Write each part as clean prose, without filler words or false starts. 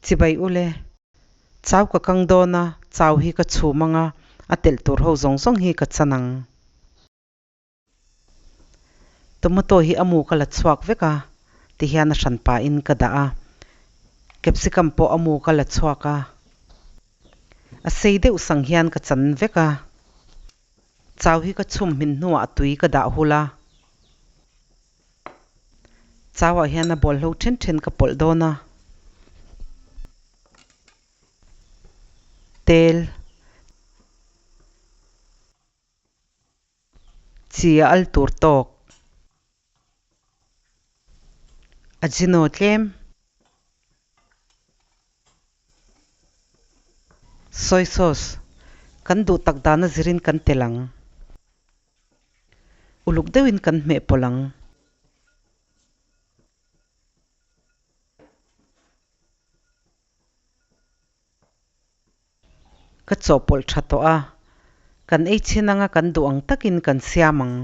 Chibai ule. Chau ka kang dawn a, chau hi ka chhum ang a, a telh tur ho zawng zawng hi ka chan ang. Tomato hi a mu ka la chhuak vek a, tihian a hran pahin ka dah a. Capsicum pawh a mu ka la chhuak a, a sei deuh sang hian ka chan vek a. Chau hi ka chhum hmin hnuah a tui ka dah hul a. Chauah hian a bawlhlo then then ka pawlh dawn a. Tel chi a al tur tawk. Ajino tlem. Soy sauce kan duh tak dana zirin kan tel ang. Uluk deuhin kan hmeh pawlh ang. Ka chawhpawlh tha tawh a, kan ei chhin anga kan duh ang takin kan siam ang.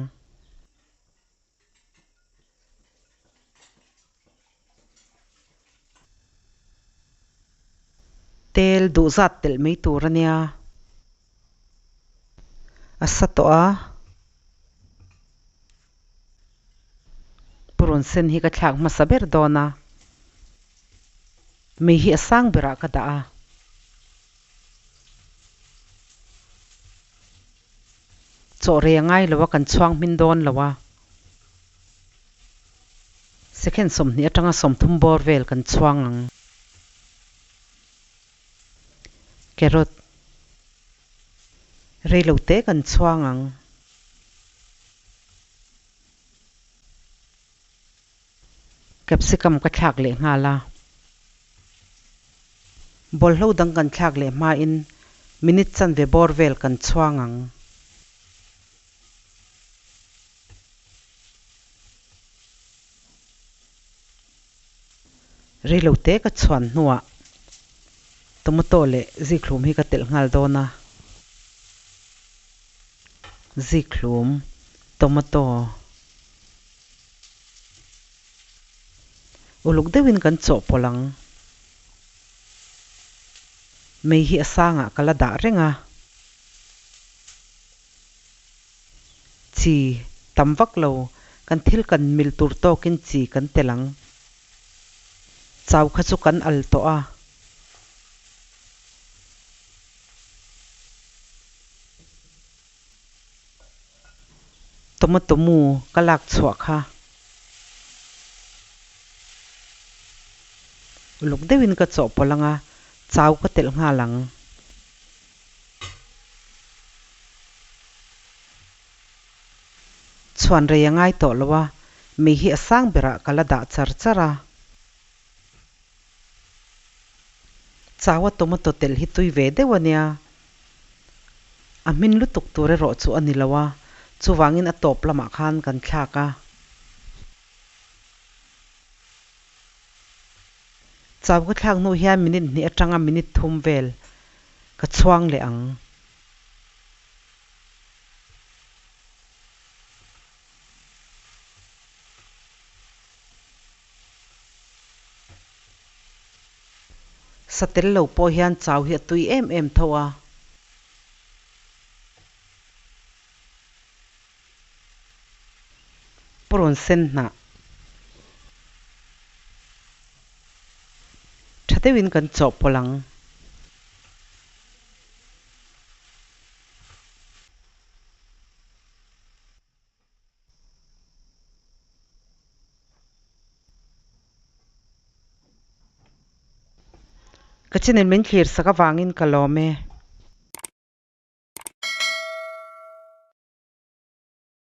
Tel duh zat telh mai tur a nia. A sa tawh a. Purun sen hi ka thlak hmasa ber dawn a. Mei hi a sang berah ka dah a. Chaw rei a ngai lo a, kan chhuang hmin dawn lo a. Second 20 atanga 30 bawr vel kan chhuang ang. Carrot rei lo te kan chhuang ang. Capsicum ka thlak leh nghal a. Bawlhlo dang kan thlak leh hmain minute chanve bawr vel kan chhuang ang. Reilo te ka chhuan hnuah tomato leh zikhlum hi ka telh nghal dawn a. Zikhlum, tomato. Uluk deuhin kan chawhpawlh ang. Mei hi a sangah ka la dah reng a. Chi tam vak lo, kan thil kan mil tur tawkin chi kan tel ang. Chau kha chu kan al tawh a. Tomato mu ka lak chhuah kha. Uluk deuhin ka chawhpawlh ang a, chau ka telh nghal ang. Chhuan rei a ngai tawh lo a, mei hi a sang berah ka la dah char char a. Chau a tomato telh hi tui ve deuh a nia. A hmin lutuk tur erawh chu a ni lo a, chuvangin a tawp lamah khan kan thlak a. Chau ka thlak hnu hian minute hnih atanga minute thum vel ka chhuang leh ang. Sa tel lo pawh hian chau hi a tui em em tho a. Purun sen hnah. Tha deuhin kan chawhpawlh ang. Ka channel min thlir sak avangin ka lawm e.